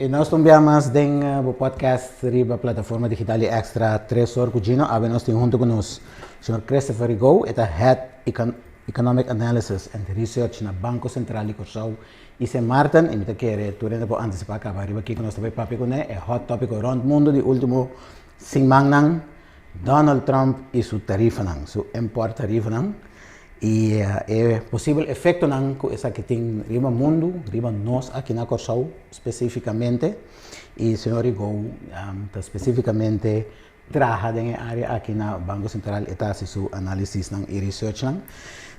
I nos ta un bia mas den bo podcast riba plataforma digital di Extra Tres Or ku Gino. Awe nos tin huntu ku nos señor Christopher Rigaud, e ta Head Economic Analysis and Research na Banko Sentral di Kòrsou i Sint Maarten. I mi ta kere tur hende por antisipá kaba riba kiko nos ta bai papia kuné, e hot tópiko rònt mundu di último simannan, Donald Trump i su tarifanan, su import tarifanan. I e posibel efektonan ku esaki tin riba mundu, riba nos aki na Kòrsou spesífikamente. I señor Rigaud ta spesífikamente traha den e área aki na Banko Sentral, e ta hasi su análisisnan i researchnan.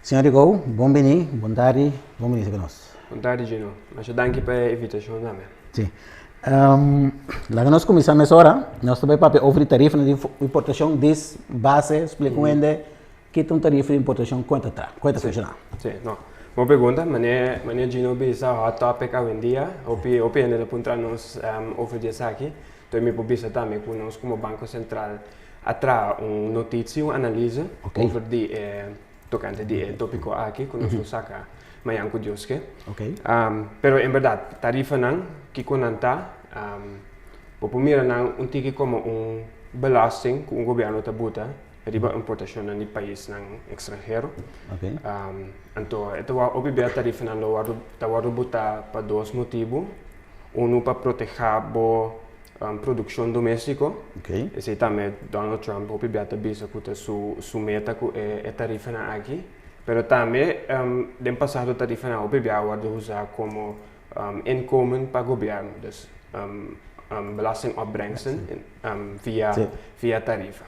Señor Rigaud, bon bini, bon tardi, bon bini ku nos. Bon tardi Gino, masha danki pa e invitashon tambe. Si. Laga nos kuminsá mesora, nos ta bai papia over di tarifanan di importashon, dis base, splika un hende Ki ta un tarifa di importashon? Kon ta tra? Kon ta funshoná? Sí, no. Bon pregunta. Manera manera Gino bisa hot topic awendia. Hopi hopi hende ta puntra nos over di esaki. Entonces mi por bisa tambe ku nos komo Banko Sentral a traha un notisia, un analise over di e tokante di e topiko aki ku nos lo saka mañan ku Dios ke. Pero en bèrdat tarifanan kiko nan ta? Bo por mira nan un tiki komo un belasting ku un gobièrnu ta buta riba importacionnan di paisnan extranhero. Anto e ta hopi bia tarifanan lo wordo ta wordo buta pa dos motibu. Uno pa proteha bo produccion domestico. Esey tambe Donald Trump hopi bia ta bisa cu ta su su meta cu e tarifanan aki. Pero tambe den pasado tarifanan hopi bia a wordo usa como inkomen pa gobierno, dus belastingopbrengsten via via tarifa.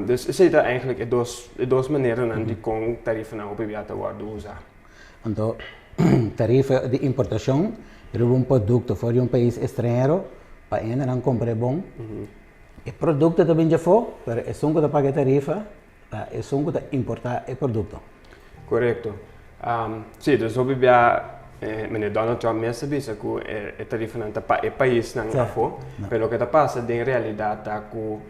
Dus esei ta eigenlijk e dos e dos maneranan di kon tarifanan hopi bia ta wòrdu usá. Anto tarifa di importashon riba un produkto for di un pais estranhero pa hendenan kumpra e bon, e produkto ta bin djafó pero esun ku ta paga e tarifa Ta esun ku ta importá e produkto. Korekto. Sí, dus hopi bia meneer Donald Trump mes a bisa ku e tarifanan ta pa e paisnan afó, pero loke ta pasa den realidat ta ku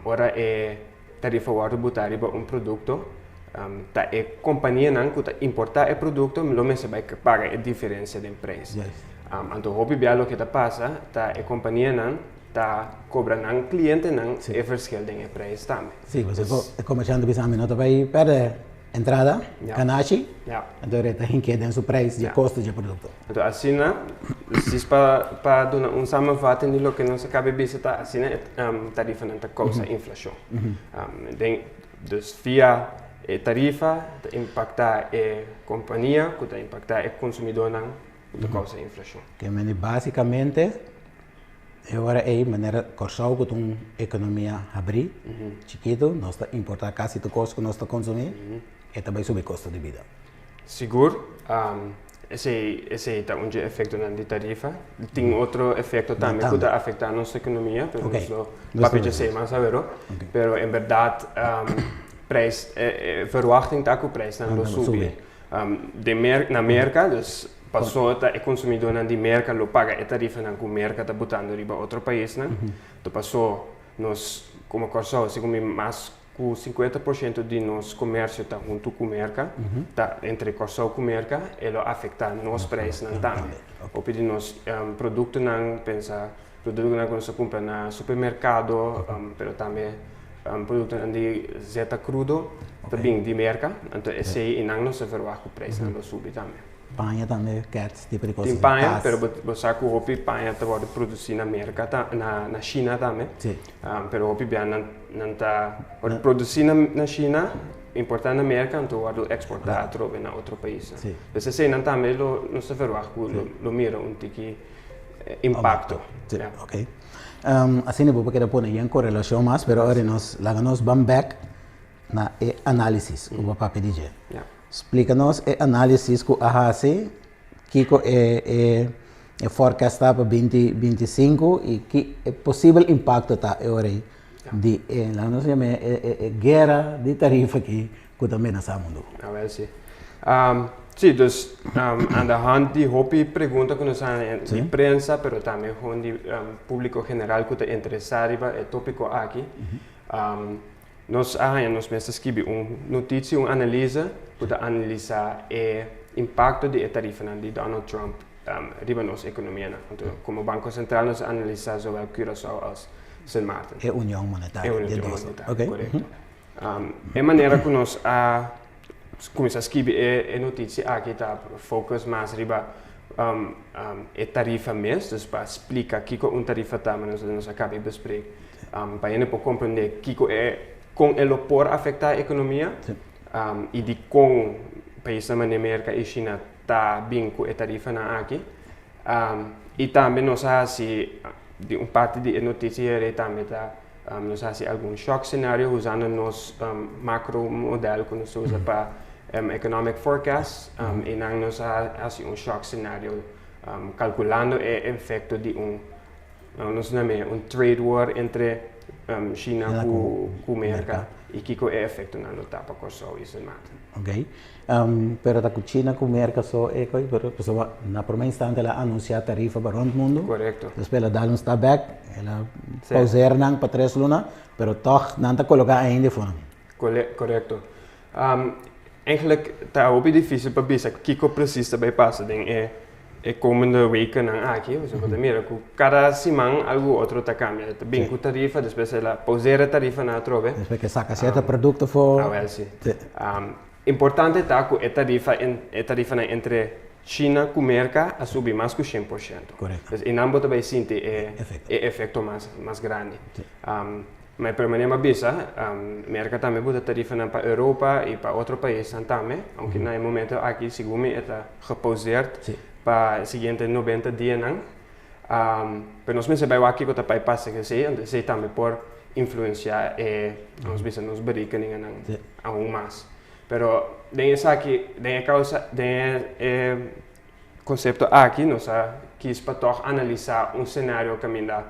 ora e tarifa wòrdu butá riba un produkto, ta e kompanianan ku ta importá e produkto lo mester bai paga e diferensia den preis. Anto hopi bia loke ta pasa ta e kompanianan ta kobra nan klientenan e verschil den e prijs tambe. Sí, pasobra e komersiante bisa ami no ta bai pèrdè entrada, ganashi, anto e ta hink'é den su prijs di e kosto di e produkto. Anto asina, precies pa pa duna un samenvatting di loke nos a kaba di bisa ta asina e tarifanan ta kousa inflashon. Den dus via e tarifa ta impaktá e kompania ku ta impaktá e konsumidónan ku ta kousa inflashon. Ke mende basikamente E ora ei manera Kòrsou ku ta un ekonomia habrí, chikitu, nos ta importá kasi tur kos ku nos ta konsumí, e ta bai subi kosto di bida. Sigur, esei esei ta un dje efektonan di tarifa. Tin otro efekto tambe ku ta afektá nos ekonomia, pero nos lo papia djesei mas aweró. Pero en bèrdat prijs, e verwachting ta ku prijsnan lo subi. Den Mer na Merka, dus paso ta e konsumidónan di Merka lo paga e tarifanan ku Merka ta butando riba otro paisnan. To paso nos komo Kòrsou segun mi mas ku 50% di nos komersio ta huntu ku Merka, ta entre Kòrsou ku Merka, e lo afektá nos preisnan tambe. Hopi di nos produktonan, pensa produktonan ku nos ta kumpra na supermerkado, pero tambe Produktonan di zeta krudo ta bin di Merka, anto esei i nan nos ta verwagt ku preisnan lo subi tambe. Paña tambe, kèts, tipo di kos Tin paña, pero bo sa ku hopi paña ta wòrdu produsí na Merka na China tambe. Pero hopi bia nan nan ta wòrdu produsí na China, importá na Merka, anto wòrdu eksportá atrobe na otro paisnan. Pues eseinan tambe lo nos ta verwagt ku lo mira un tiki impakto. Ok. Asina bo por keda pone yen korelashon mas, pero ora nos laga nos ban bek na e análisis ku bo papia di dje. Splika nos e análisis ku a hasi, kiko e e e forecast ta pa 2025 i ki e posibel impakto ta e ora ei di e laga nos yama e e e guera di tarifa aki ku ta menasá mundu. Awel si. Sí, dus aan de hand di hopi pregunta ku nos a haña di prensa, pero tambe gewoon di públiko general ku ta interesá riba e tópiko aki, nos a haña nos mes ta skibi un notisia, un analise ku ta analisá e impakto di e tarifanan di Donald Trump. riba nos ekonomia. Anto, komo Banko Sentral nos a analisá zowel Curaçao als Sint Maarten. E union monetario. E union monetario, korekto. E manera ku nos a kuminsá skibi e notisia aki ta focus mas riba e tarifa mes, dus pa splika kiko un tarifa ta, manera nos a kaba di bespreek, pa hende por komprendé kiko e, kon e lo por afektá e ekonomia i dikon paisnan manera Merka i China ta bin ku e tarifanan aki. I tambe nos a hasi di un parti di e notisia herei tambe ta nos a hasi algun shock scenario usando nos macro model ku nos ta usa pa economic forecast i nan nos a hasi un shock scenario kalkulando e efekto di un nos nam'é un trade war entre China ku Merka i kiko e efektonan lo ta pa Kòrsou i Sint Maarten. Ok. Pero ta ku China ku Merka so e koi, pero pasobra na prome instante el a anunsiá tarifa pa rònt mundu. Korekto. Despues el a dal un stap bèk, el a pauseer nan pa 3 luna, pero tòg nan ta koloká ainda efonan. Korekto. Eigenlijk ta hopi difísil pa bisa kiko presis ta bai pasa den e komende wekennan aki, pasobra bo ta mira ku kada siman algu otro ta kambia. Ta bin ku tarifa, despues el a pauseer e tarifanan atrobe. Despues ke saka sierto produkto for. Awel si. Importante ta ku e tarifanan entre China ku Merka a subi mas ku 100%. Dus einan bo ta bai sinti e efekto mas grandi. Ma e manera mi a bisa, Merka tambe buta tarifanan pa Europa i pa otro paisnan tambe, aunke na e momento aki segun mi e ta gepauzeerd pa e siguiente 90 dianan. Pero nos mester bai wak kiko ta bai pasa ku esei, anto esei tambe por influensiá e, nos bisa, nos berekeningennan aun mas. Pero den esaki, den e kousa, den e konsepto aki nos a kis pa tòg analisá un senario kaminda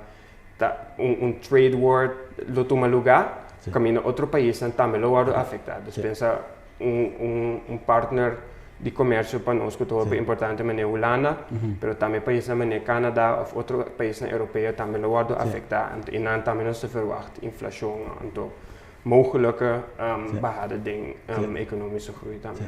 ta un trade war lo tuma lugá, kaminda otro paisnan tambe lo wòrdu afektá. Dus pensa un partner di komersio pa nos ku ta hopi importante manera Hulanda, pero tambe paisnan manera Canada òf otro paisnan europeo tambe lo wòrdu afektá. Anto i nan tambe nos ta verwagt inflashon anto mogelike bahada den ekonomische groei tambe.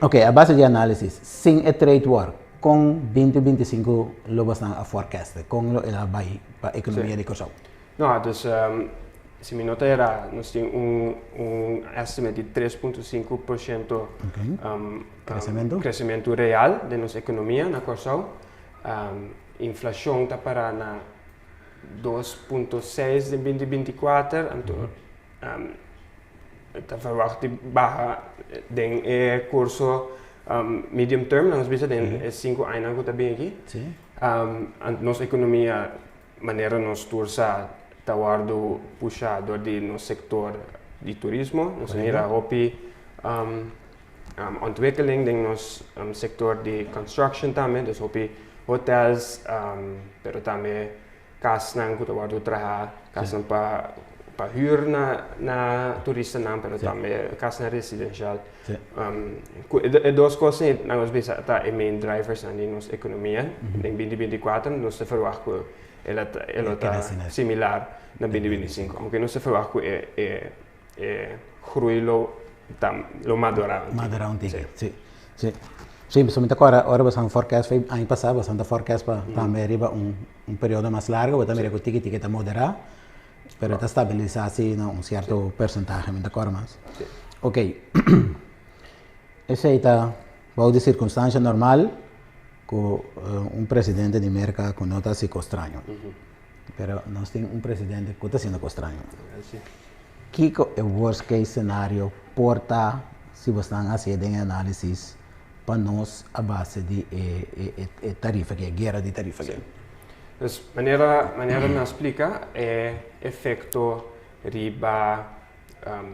Ok, a base di análisis, sin e trade war, kon 2025 lo bo a forecast, kon lo el a bai pa ekonomia di Kòrsou? No, dus si mi no ta erá, nos tin un estimate di 3.5% Kresementu? Kresementu real di nos ekonomia na Kòrsou. Inflashon ta para na 2.6 den 2024, anto ta verwacht di baha den e kurso medium term, nos bisa den e 5 añanan ku ta bin aki. Nos ekonomia, manera nos tur sa, ta wòrdu pushá dor di nos sektor di turismo. Nos mira hopi ontwikkeling den nos sektor di construction tambe, dus hopi hotels, pero tambe kasnan ku ta wòrdu trahá, kasnan pa hür na turistanan, pero tambe kasnan residensial. Ku e dos kosnan nos bisa ta e main driversnan di nos ekonomia. Den 2024 nos ta verwacht ku e lo ta similar na 2025, aunke nos ta verwacht ku e groei lo moderá. Moderá un tiki, si. Si, so mi ta kòrda ora boso forecast foi aña pasá, boso ta forecast pa tambe riba un periodo mas largu, bo ta mira ku tiki tiki ta moderá, pero ta stabilisá si na un sierto porsentahe, mi ta kòrda mas. Ok, esei ta bou di sirkunstansha normal ku un presidente di Merka ku no ta hasi kos straño. Pero nos tin un presidente ku ta hasiendo kos straño. Kiko e worst case scenario por ta si bo hasi den análisis pa nos a base di e tarifa ku e guera di tarifa ku? Dus manera mi a splika, e efekto riba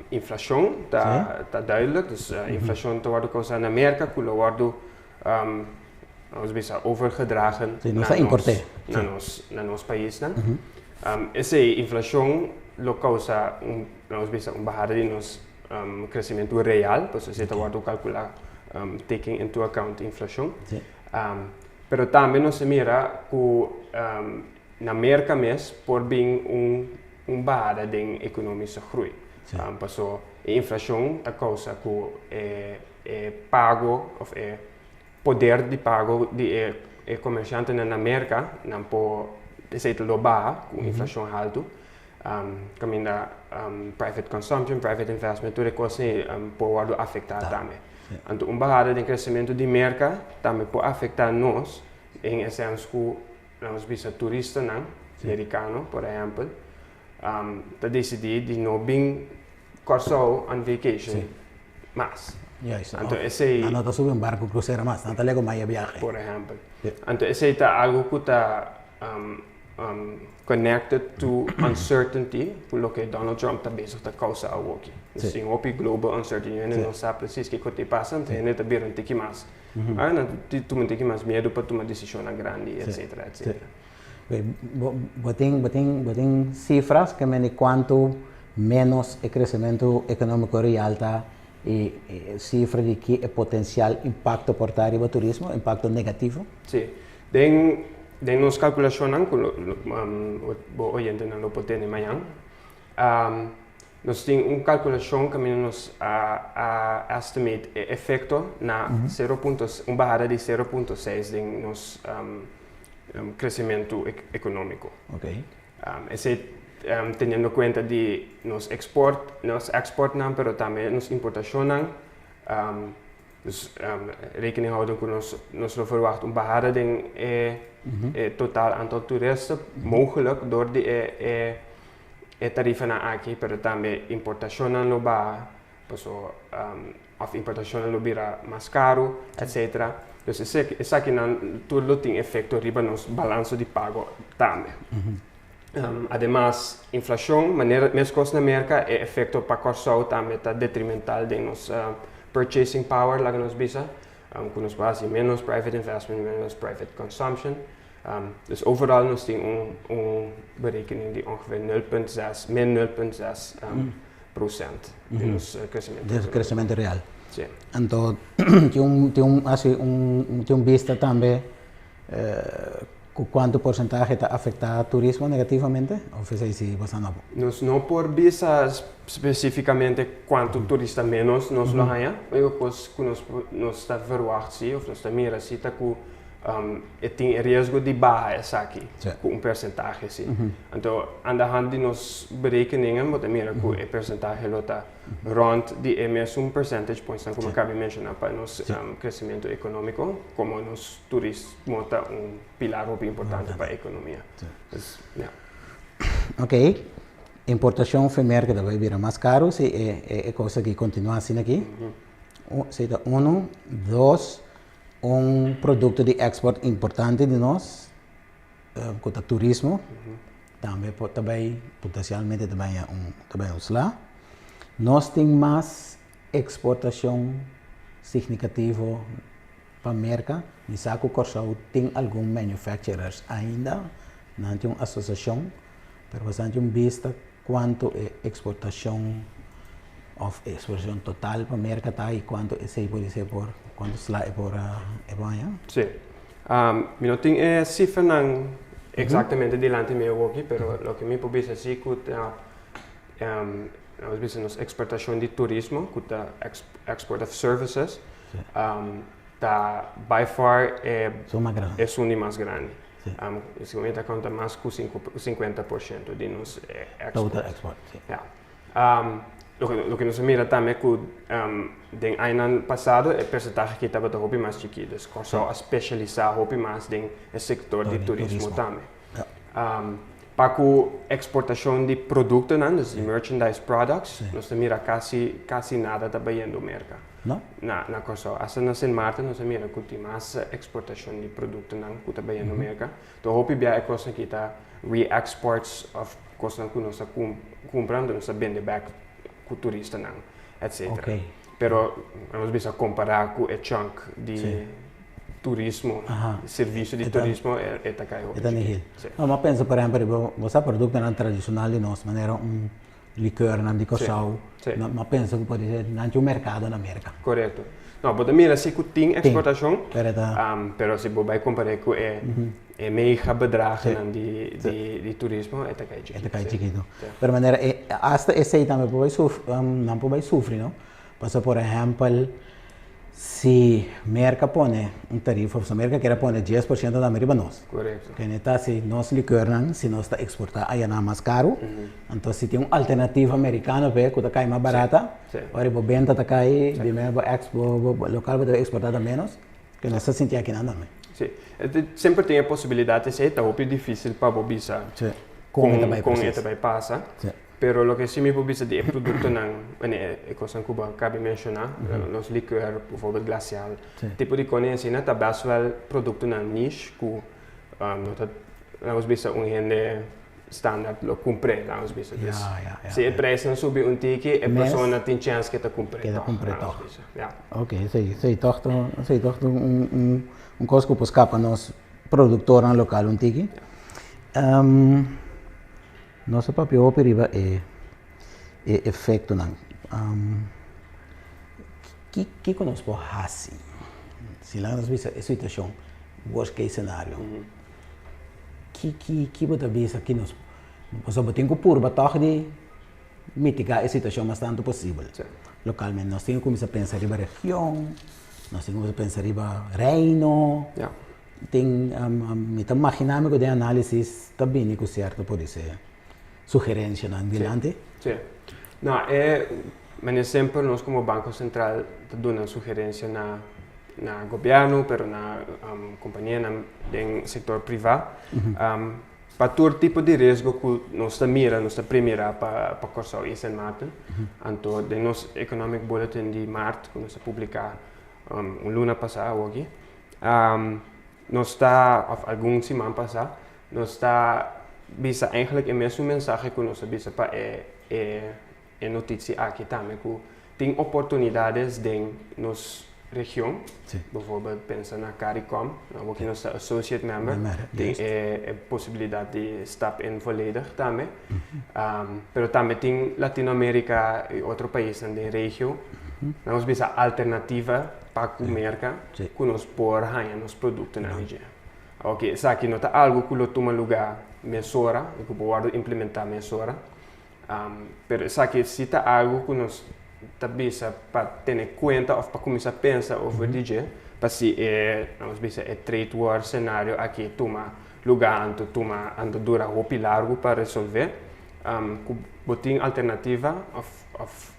inflashon ta duidelijk. Dus inflashon ta wòrdu kousá na Merka ku lo wòrdu, laten bisa, overgedragen nos ta import'é. na nos paisnan. Esei inflashon lo kousa un, laten bisa, un bahada di nos kresementu real, pues esei ta wòrdu kalkulá taking into account inflashon. Pero tambe nos a mira ku na Merka mes por bin un bahada den ekonomische groei. Paso e inflashon ta kousa ku e pago òf e poder di pago di e komersiantenan na Merka, nan por esei ta lo baha ku inflashon haltu. Kaminda private consumption, private investment, tur e kos ei por wòrdu afektá tambe. Anto un bahada den kresementu di Merka tambe por afektá nos den e sens ku nos bisa turistanan merikano por ehèmpel ta disidí di no bin Kòrsou on vacation mas. Anto esei. Nan no ta subi un barku krusero mas, nan ta lego maya biahe. Por ehèmpel. Anto esei ta algu ku ta connected to uncertainty ku loke Donald Trump ta bezig ta kousa awoki. Nos tin hopi global uncertainty, hende no sa precies kiko ta pasa, anto hende ta bira un tiki mas, nan ta tuma un tiki mas miedu pa tuma desishonnan grandi, etcetera, etcetera. Bo tin, bo tin, bo tin sifras ke mende kuantu ménos e kresementu ekonómiko real ta i sifra di ki e potensial impakto por ta riba turismo, impakto negativo? Sí. Den den nos kalkulashonnan ku lo bo oyentenan lo por tene mañan, nos tin un kalkulashon kaminda nos a a estimate e efekto na sero punto un bahada di 0.6 den nos kresementu ekonómiko. Esei teniendo kuenta di nos eksport, nos eksportnan pero tambe nos importashonnan. Dus rekening houden ku nos nos lo verwacht un bahada den e e total aantal toeristen, mogelijk door di e e e tarifanan aki, pero tambe importashonnan lo baha, paso òf importashonnan lo bira mas karu, etcetera. Dus esaki esakinan tur lo tin efekto riba nos balanso di pago tambe. Ademas inflashon, manera meskos na Merka, e efekto pa Kòrsou tambe ta detrimental den nos purchasing power, laga nos bisa, ku nos por hasi ménos private investment, ménos private consumption. Dus overal nos tin un un berekening di ongeveer 0.6, min 0.6 prosent den nos kresementu. Den kresementu real. Si. Anto tin un tin un hasi un tin un bista tambe Ku kuantu porsentahe ta afektá turismo negativamente? Òf esei si boso no por? Nos no por bisa spesífikamente kuantu turista ménos nos lo haña. Úniko kos ku nos nos ta verwagt si òf nos ta mira si ta ku e tin e riesgo di baha esaki ku un persentahe si. Anto andahand di nos berekeningen bo ta mira ku e persentahe lo ta rond di e mesun percentage pointsnan ku mi a kaba di menshoná pa nos kresementu ekonómiko komo nos Turismo ta un pilar hopi importante pa ekonomia. Dus, ja. Ok. Importashon fe merka ta bai bira mas karu si e kos aki kontinuá asina aki. Esei ta unu. Dos, un produkto di eksport importante di nos ku ta turismo tambe por ta bai potensialmente ta bai un ta bai un sla. Nos tin mas eksportashon signikativo Pa Merka, mi sa ku Kòrsou tin algun manufacturers ainda, nan tin un asosiashon, pero bastante un bista kuantu e eksportashon òf e eksportashon total pa Merka ta i kuantu esei por esei por, kuantu sla e por e por haña. Sí. Mi no tin e sifranan eksaktamente dilanti mi awoki, pero loke mi por bisa si ku ta nos bisa nos eksportashon di turismo ku ta export of services, Ta by far e esun di mas grandi. Segun mi ta konta mas ku 50% di nos export. Total export, si. Ya. Loke nos a mira tambe ku den añanan pasado e persentahe aki tabata hopi mas chikí. Dus Kòrsou a spesialisá hopi mas den e sektor di turismo tambe. Pa ku eksportashon di produktonan, dus di merchandise products, nos ta mira kasi kasi nada ta bayendo Merka. No? Na na Kòrsou. Asta na Sint Maarten nos a mira ku tin mas eksportashon di produktonan ku ta bayendo Merka. Toh hopi bia e kosnan aki ta re-exports òf kosnan ku nos ta kumpra anto nos ta bende bèk ku turistanan, etcetera. Pero nos bisa kompará ku e chunk di turismo, servisio di turismo e ta kai hopi chikito. Si. No, mi a pensa por ehempel riba bo sa produktonan tradishonal di nos manera un likeurnan di Kòrsou. Mi a pensa ku por ser nan tin un merkado na Merka. Korekto. No, bo ta mira si ku tin eksportashon, pero si bo bai kompar'é ku e e mega bedragennan di turismo e ta kai chikito. E ta kai chikito. Pero manera asta esei tambe por bai sufri, nan por bai sufri no. Pasobra por ehempel. Si Merka pone un tarifa, pasobra Merka kier a pone 10% tambe riba nos. Kende ta si nos liqueurnan, si nos ta exporta ayanan mas karu, anto si tin un alternativa merikano p'e ku ta kai mas barata, ora bo benta ta kai, di manera bo ex bo lokal bo ta exporta ta menos, ke nos ta sinti akinan tambe. Si, semper tin e posibilidat esei, ta hopi difisil pa bo bisa kon e ta bai pasa. Pero loke si mi por bisa di e produktonan, bueno, e kosnan ku bo a kabi menshoná, nos likeur, bijvoorbeeld Glacial, tipo di kos asina ta best wel produktonan niche ku no ta, laga nos bisa un hende standaard lo kumpr'é, laga nos bisa. Dus si e prijsnan subi un tiki, e persona tin chèns ke ta kumpr'é tòg, laga nos bisa. Ya. Oké, esei tòg ta, esei tòg ta un kos ku por skapa nos produktornan lokal un tiki. Nos a papia hopi riba e e efectonan. Kiko nos por haci si laga nos bisa e situacion worst case scenario? Ki ki ki bo ta bisa ki nos pasobra bo tin cu purba tog di mitiga e situacion mas tanto posibel localmente. Nos tin cu cuminsa pensa riba region, nos tin cu cuminsa pensa riba reino. Tin, mi ta magina mi ku den análisis ta bini ku sierto por dise sugerencianan dilanti. Sí. No, e manera semper nos komo Banko Sentral ta duna sugerencia na na gobièrnu pero na kompanianan den sektor privá pa tur tipo di riesgo ku nos ta mira, nos ta premirá pa pa Kòrsou i Sint Maarten. Anto den nos Economic Bulletin di mart ku nos a publiká un luna pasá awoki, Nos ta, of algun siman pasá, nos ta bisa eigenlijk e mesun mensahe ku nos a bisa pa e e e notisia aki tambe ku tin oportunidades den nos region. Bijvoorbeeld pensa na CARICOM, awor ku nos ta associate member, tin e e posibilidat di stap in volledig tambe. Pero tambe tin Latinoamerika i otro paisnan den regio. Nos bisa alternativa pa ku Merka ku nos por haña nos produktonan di dje. Oke, esaki no ta algu ku lo tuma lugá mesora i ku por wòrdu implementá mesora, pero esaki si ta algu ku nos ta bisa pa tene kuenta òf pa kuminsá pensa over di dje pa si e, nos bisa, e trade war senario aki tuma lugá anto tuma anto dura hopi largu pa resolvé, ku bo tin alternativa òf òf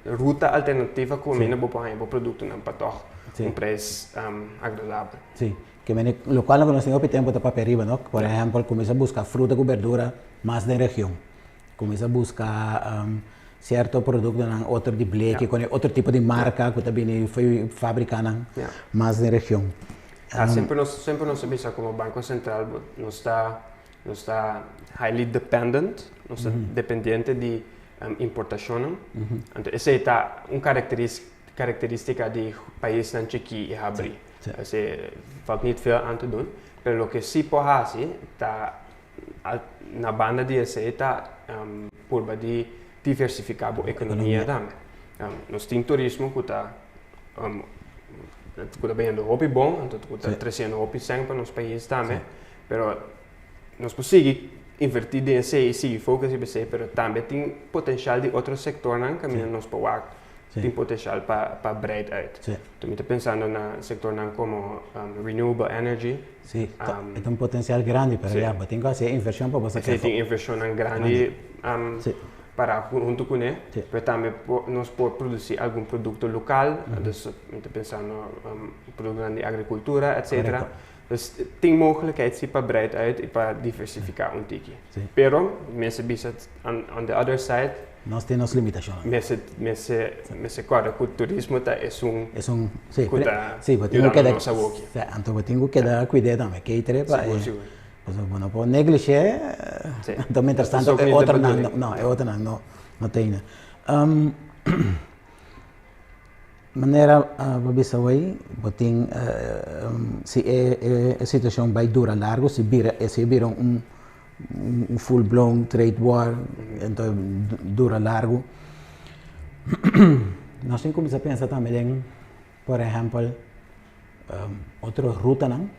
ruta alternativa ku kaminda bo por haña bo produktonan pa tòg un preis agradabel. Sí, ke mene lokual ku nos tin hopi tempu ta papia riba no, por ehèmpel kuminsá buska fruta ku berdura mas den region, kuminsá buska sierto produktonan otro di bleki ku otro tipo di marka ku ta bini for fabrikanan mas den region. Semper nos semper nos a bisa komo Banko Sentral nos ta Nos ta highly dependent, nos ta dependiente di importashonnan. Anto esei ta un karakteristika di paisnan chikí i habrí. Esei valt niet veel aan te doen. Pero loke sí por hasi ta na banda di esei ta purba di diversifiká bo ekonomia tambe. Nos tin turismo ku ta ku ta bayendo hopi bon, anto ku ta tresiendo hopi sèn pa nos pais tambe. Pero nos por sigui invertí den esei i sigui focus riba esei, pero tambe tin potencial di otro sectornan caminda nos por wak tin potencial pa pa breid uit. Enton mi ta pensando na sectornan como renewable energy. Sí, e ta un potencial grandi, pero ya bo tin cu haci e inversion pa bo sa Esei tin inversionnan grandi para hunto cune, pero tambe nos por produci algun producto local, dus mi ta pensando productonan di agricultura etcetera. Dus tin mogelijkheid si pa breid uit i pa diversifiká un tiki. Pero mester bisa on the other side. Nos tin nos limitashonnan. Mester mester mester kòrda ku turismo ta esun Esun si ku ta si bo tin ku yudando keda nos awoki. Si anto bo tin ku keda kuid'é tambe cater'é pa Sigur e sigur. Pasobra bo no por neglish'é Si. anto mientras tanto e otronan no e otronan no no ta ainda. Manera bo bisa awey, bo tin si e situacion bay dura largo, si bira si e bira un full blown trade war, enton e dura largo, nos tin cuminsa pensa tambe den por ehempel otro rutanan,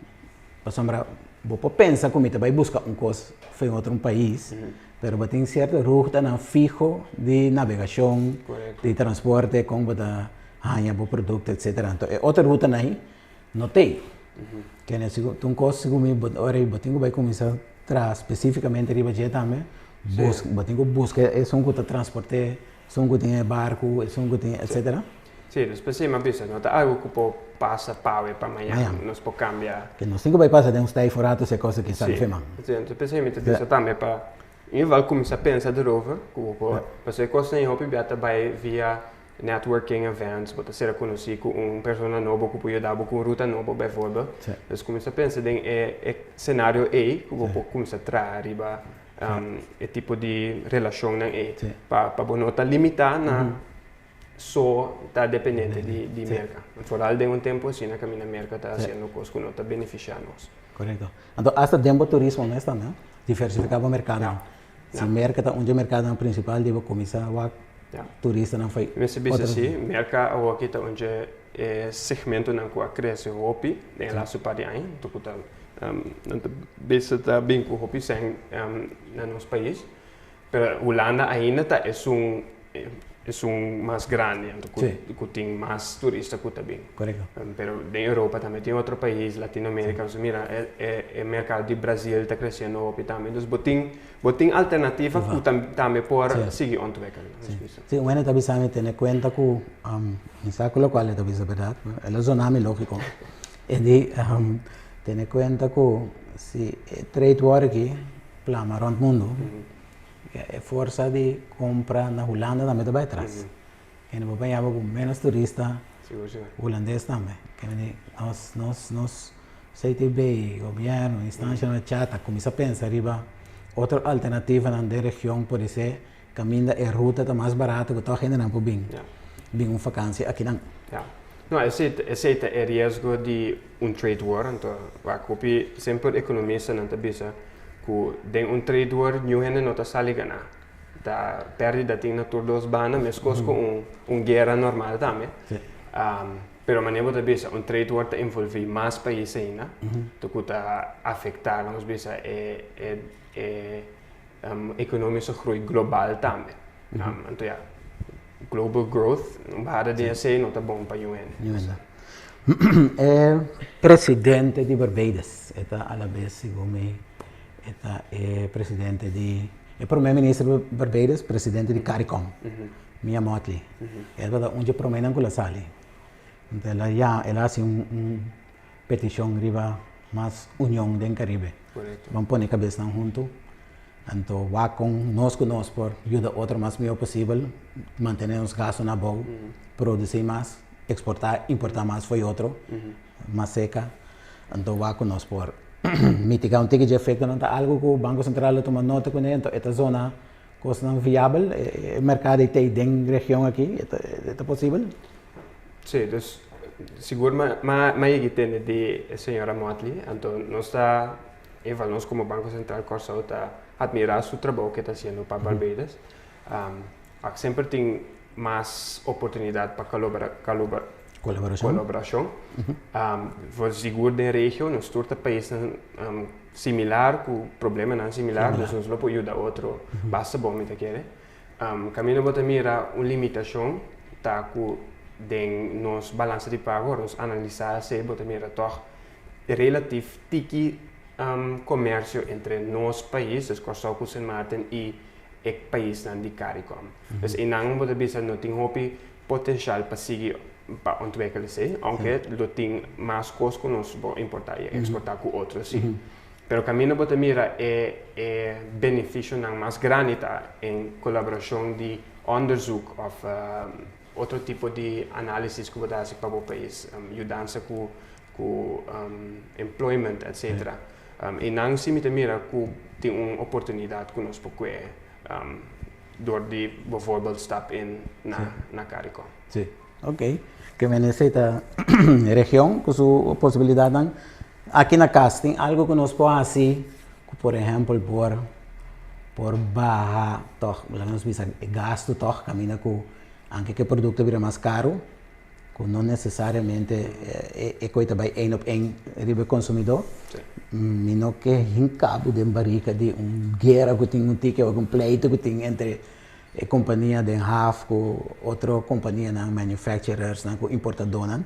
pasobra bo por pensa cu mi ta bay busca un cos for otro un pais, Pero bo tin cierto rutanan fiho di navegacion, di transporte, con bo ta. haña bo produkto etsetera. Anto e otro rutanan ei no t'ei. Kende sigur ta un kos sigur mi bo ora bo tin ku bai kuminsá traha spesífikamente riba dje tambe, bus bo tin ku buska esun ku ta transport'é, esun ku tin e barku, esun ku tin etsetera. Sí, dus p'esei mi a bisa, no ta algu ku por pasa pawe pa mañan, nos por kambia. Ke nos tin ku bai pasa den un stijf un ratu si e kos aki sali fe man. Sí, entonces p'esei mi ta bisa tambe pa in ieder geval kuminsá pensa erover, ku bo por, pasobra e kosnan ei hopi bia ta bai via networking events, bo ta sera konosí ku un persona nobo ku por yuda bo ku un ruta nobo bijvoorbeeld. Dus kuminsá pensa den e senario ei ku bo por kuminsá traha riba e tipo di relashonnan ei pa bo no ta limitá na so ta dependiente di Merka. Vooral den un tempu asina kaminda Merka ta hasiendo kos ku no ta benefisiá nos. Korekto. Anto asta den bo turismo mes tambe, diversifiká bo merkadonan. Si Merka ta un dje merkadonan prinsipal di bo kuminsá wak turistanan fo'i otro. Mester bisa si, Merka awoki ta un dje e segmentonan ku a krese hopi den e lastu par di aña. Anto ku ta nan ta bisa ta bin ku hopi sèn na nos pais. Pero Hulanda ainda ta esun esun mas grandi anto ku ku tin mas turista ku ta bin. Korekto. Pero den Europa tambe tin otro pais, Latinoamerika, nos a mira e e e merkado di Brazil ta kresiendo hopi tambe. Dus bo tin bo tin alternativa ku tambe por sigui ontwikkel. Sí, un hende ta bisa mi tene kuenta ku mi sa ku lokual e ta bisa bèrdat, el a zona mi lógiko. E di tene kuenta ku si e trade war aki plama rònt mundu, e forsa di kompra na Hulanda tambe ta bai atras. Kende bo pañaba ku ménos turista hulandes tambe. Kende nos nos nos CTB, gobièrnu, instanshanan cha ta kuminsá pensa riba otro alternativanan den region podisé kaminda e ruta ta mas barato ku tòg hendenan por bin bin un fakansia akinan. Ya. No, esei esei ta e riesgo di un trade war, anto wak hopi semper ekonomistanan ta bisa ku den un trade war niun hende no ta sali ganá. Ta pèrdida tin na tur dos banda meskos ku un un guera normal tambe. Pero manera bo ta bisa un trade war ta envolví mas pais ainda, ku ta afektá lanos bisa e e e Economische groei global tambe. Anto ya, global growth, un bahada di esei no ta bon pa yu hende. Yu hende. E presidente di Barbados, e ta alabes segun mi, e ta e presidente di, e prome minister di Barbados, presidente di Caricom, Mia Mottley. E tabata un dje promenan ku el a sali. Anto el a ya, el a hasi un petishon riba mas union den Caribe. Ban pone kabesnan huntu, anto wak kon nos ku nos por yuda otro mas mihó posibel, mantené nos gastunan abou, produsí mas, eksportá, importá mas fo'i otro, mas seka. Anto wak ku nos por mitigá un tiki dje efektonan. Ta algu ku Banko Sentral a tuma nota kuné, anto e ta zona kosnan viabel, e merkado ei ta ei den region aki, e ta posibel? Sí, dus sigur m'a yegi tende di e señora Motley, anto nos ta, eval nos komo Banko Sentral Kòrsou ta atmirá su trabou ke ta hasiendo pa Barbados. Ak semper tin mas oportunidat pa kolaborashon. For sigur den regio nos tur ta paisnan similar ku problemanan similar, dus nos lo por yuda otro basta bon mi ta kere. Kaminda bo ta mira un limitashon ta ku den nos balansa di pago ora nos analisá esei bo ta mira tòg relatif tiki komersio entre nos pais, dus Kòrsou ku Sint Maarten i e paisnan di Caricom. Dus einan bo ta bisa no tin hopi potenshal pa sigui pa ontwikkel esei, ounke lo tin mas kos ku nos por importá i eksportá ku otro si. Pero kaminda bo ta mira e e benefisionan mas grandi ta en kolaborashon di onderzoek òf otro tipo di análisis ku bo ta hasi pa bo pais, yudansa ku ku employment etcetera. Einan si mi ta mira ku tin un oportunidat ku nos por kue dor di bijvoorbeeld stap in na na Caricom. Sí, ok. Ke men esei ta region ku su posibilidatnan. Aki na kas tin algu ku nos por hasi ku por ehèmpel por por baha tòg, laga nos bisa e gastu tòg kaminda ku anke ku e produkto bira mas karu ku no nesesariamente e koe ta bai één op één riba e konsumidó. Mi no ke hinka bo den barika di un guera ku tin un tiki òf un pleito ku tin entre. E kompania den haf ku otro kompanianan, manufacturersnan ku importadónan.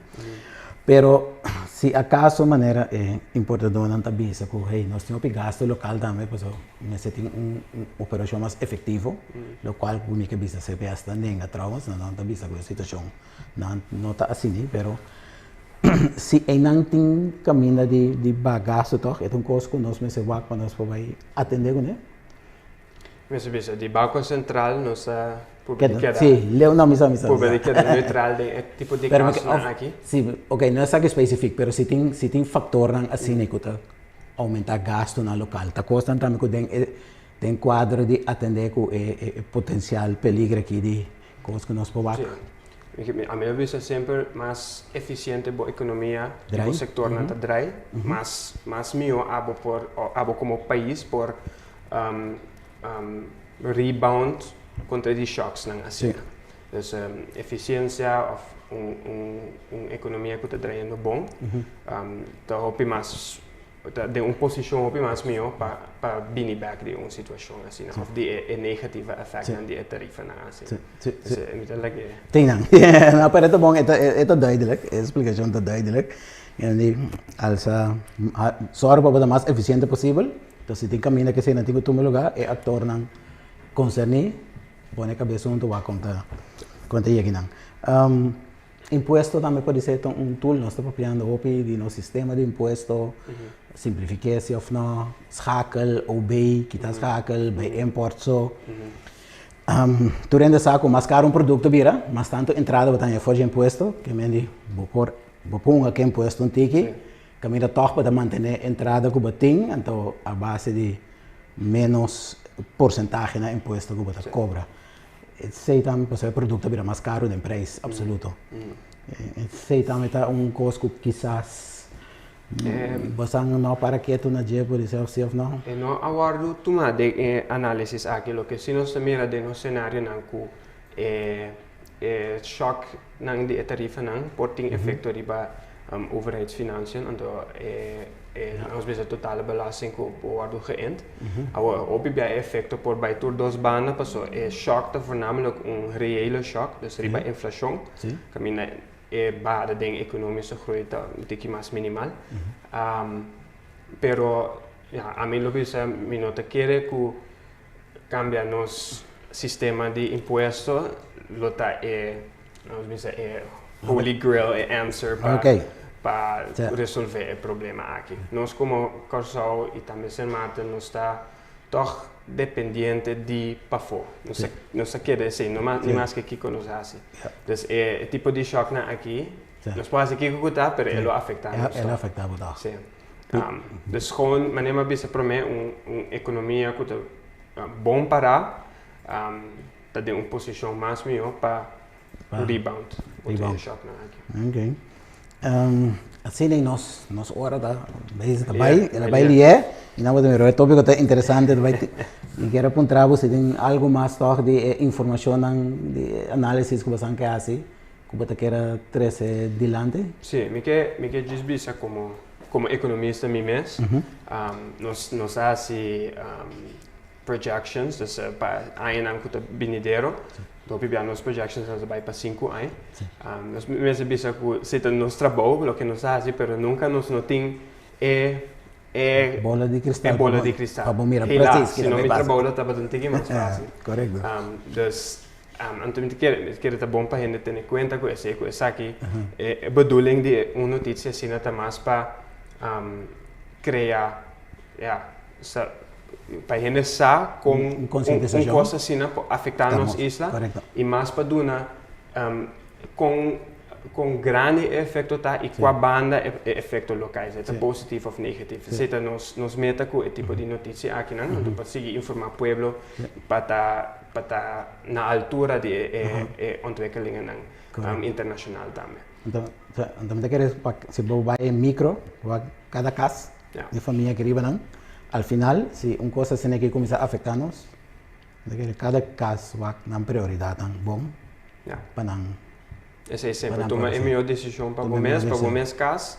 Pero si akaso manera e importadónan ta bisa ku hey nos tin hopi gastu lokal tambe pasobra mester tin un operashon mas efektivo, lokual ku mi ke bisa CBS ta nenga trouwens, nan no ta bisa ku e situashon nan no ta asina pero si einan tin kaminda di baha gastu tòg e ta un kos ku nos mester wak pa nos por bai atendé kuné. Mester bisa, di Banco Central nos a purba di keda. Sí, leu no, mi sa, mi sa. Purba di keda neutral den e tipo di casonan aki. Sí, ok, no esaki specific, pero si tin, si tin factornan asina cu ta aumenta gastonan local. Ta cosnan tambe cu den e, den cuadro di atende cu e, e potencial peligro aki di cos cu nos por wak. Sí. Ami a bisa semper mas eficiente bo economia, bo sectornan ta draai, mas, mas miho abo por, abo como pais por rebound kontra di shocks-nan asina. Dus efisiensia òf un ekonomia ku ta draiendo bon ta hopi mas ta den un posishon hopi mas mihó pa pa bini bèk di un situashon asina òf di e negativo efèktnan di e tarifanan asina. Dus mi ta lag'é. Tin nan. No, pero e ta bon, e ta duidelijk, e splikashon ta duidelijk. Alsa sòru pa bo ta mas efisiente posibel. Entonces si tin caminda ke eseinan tin ku tuma lugar, e aktornan konserní pone kabes huntu wak kon ta kon ta yega einan. Impuesto tambe por ser ta un tool, nos ta papiando hopi di nos sistema di impuesto, simplifiké si òf no, schakel, OB, kita schakel, bai import so. Tur hende sa ku mas karu un produkto bira, mas tantu entrada bo ta haña for dje impuesto, ke men di bo por bo punga ke impuesto un tiki. Kaminda tòg bo ta mantené entrada ku bo tin, anto a base di ménos porsentahe na impuesto ku bo ta kobra. Esei tambe pasobra e produkto a bira mas karu den preis apsoluto. Esei tambe ta un kos ku kisas bo sa no para ketu na dje por di òf si òf no. E no a wòrdu tumá den e análisis aki. Loke si nos ta mira den nos senarionan ku e E shocknan di e tarifanan por tin efecto riba overheidsfinanciën, anto e nos bisa totale belasting cu por wordo geïnd. Awor hopi bia e efecto por bay tur dos banda paso e shock ta voornamelijk un reële shock, dus riba inflacion, caminda e bahada den economische groei ta un tiki mas minimal. Pero ya ami lo bisa mi no ta kere cu Cambia nos sistema di impuesto lo ta e, nos bisa e holy grail, e answer pa pa resolve e problema aki. Nos como Kòrsou y tambe Sint Maarten nos ta tòg dependiente di pafó. Nos nos ta kere esei, no mas ni maske kiko nos hasi. Dus e tipo di shòknan aki nos por hasi kiko ku ta pero e lo afektá nos tòg. E lo afektá bo tòg. Sí. Dus gewoon, manera mi a bisa promé, un un ekonomia ku ta bon pará ta den un posishon mas mihó pa rebound kontra e shòknan aki. Ok. Asina nos nos ora ta bezig ta bai, el a bai lié i nan bo ta mira e tópiko ta interesante ta bai mi kier a puntra bo si tin algu mas tòg di e informashonnan di e análisis ku boso a ke hasi. Ku bo ta kier a trese dilanti? Sí, mi ke mi ke djis bisa komo komo ekonomista mi mes, nos nos a hasi projections, dus pa añanan ku ta binidero, hopi bia nos projections nan ta bai pa sinku aña. Nos mester bisa ku si ta nos trabou loke nos a hasi, pero nunka nos no tin e e Bola di kristal e bola di kristal. Pa bo mira presis kiko ta bai pasa. Si no mi trabou lo tabata un tiki mas fásil. Korekto. Dus Anto mi ta kere, mi ta kere ta bon pa hende tene kuenta ku esei, ku esaki e bedoeling di un notisia asina ta mas pa krea, ya, sa, pa hende sa kon Un un konsientisashon. kos asina por afektá Estamos, nos isla korekto. i mas pa duna kon kon grandi e efekto ta i kua banda e e efekto lo kai, si e ta positief òf negatief. Esei ta nos nos meta ku e tipo di notisia akinan, anto pa sigui informá pueblo pa ta pa ta na altura di e e ontwikkelingennan internashonal tambe. Anto anto mi ta kere pa si bo bai e micro bo kada kas di famia aki riba nan al final si un kos asina aki kuminsá afektá nos mi ta kere kada kas wak nan prioridatnan bon pa nan. Esei semper tuma e mihó desishon pa bo mes pa bo mes kas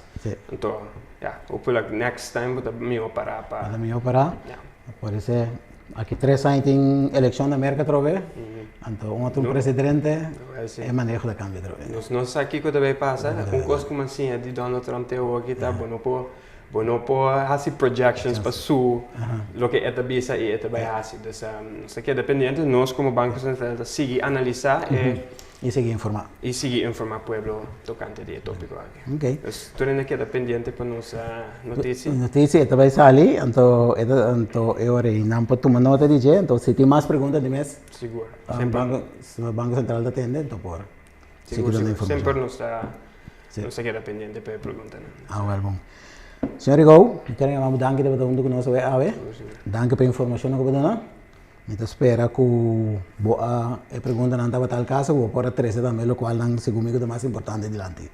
anto ya hopelijk next time bo ta mihó pará pa. Bo ta mihó pará por esei. Aki 3 aña tin elekshon na Merka atrobe, anto un otro presidente, e maneho ta kambia atrobe. Nos no sa kiko ta bai pasa. Un kos ku mi a siña di Donald Trump te awo aki ta bo no por hasi projections pa su loke e ta bisa i e ta bai hasi. Dus nos ta keda pendiente. Nos komo Banko Sentral ta sigui analisá e I sigui informá. I sigui informá pueblo tokante di e tópiko aki. Ok. Dus tur hende keda pendiente pa nos notisia. Notisia e ta bai sali, anto e ta anto e ora ei nan por tuma nota di dje, anto si tin mas pregunta di mes, Semper. Banko Sentral ta tende, anto por sigui duna informashon. Semper nos ta keda pendiente pa e preguntanan. Ah, wèl bon. Señor Rigaud, mi kier yama bo danki di bo ta huntu ku nos awe. Danki pa e informashonnan ku bo duna. Mi ta spera ku bo a e preguntanan tabata al kaso ku bo por a trese tambe lokualnan segun mi ku ta mas importante dilanti.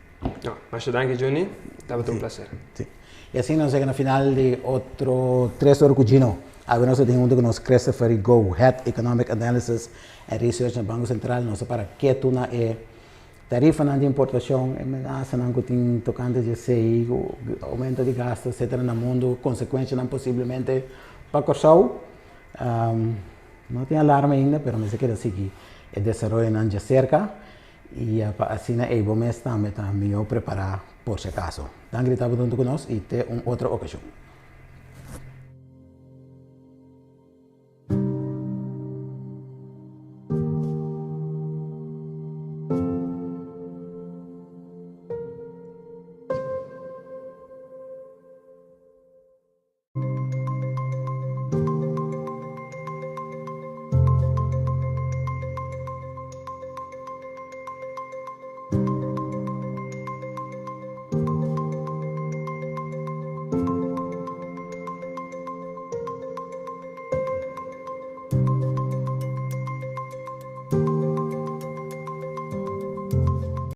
No, masha danki, Juni, tabata un plaser. Si. I asina nos yega na final di otro 3 Ora ku Gino. Awe nos a tin huntu ku nos Christopher Rigaud, Head Economic Analysis and Research na Banko Sentral. Nos a para ketu na e tarifanan di importashon, e menasanan ku tin tokante di esei, oumento di gastu, etsetera na mundu, konsekuenshanan posiblemente pa Kòrsou. No tin alarma ainda, pero mester keda sigui e desaroyonan djaserka i pa asina ei bo mes tambe ta mihó prepará por si akaso. Danki di tabata huntu ku nos i te un otro okashon.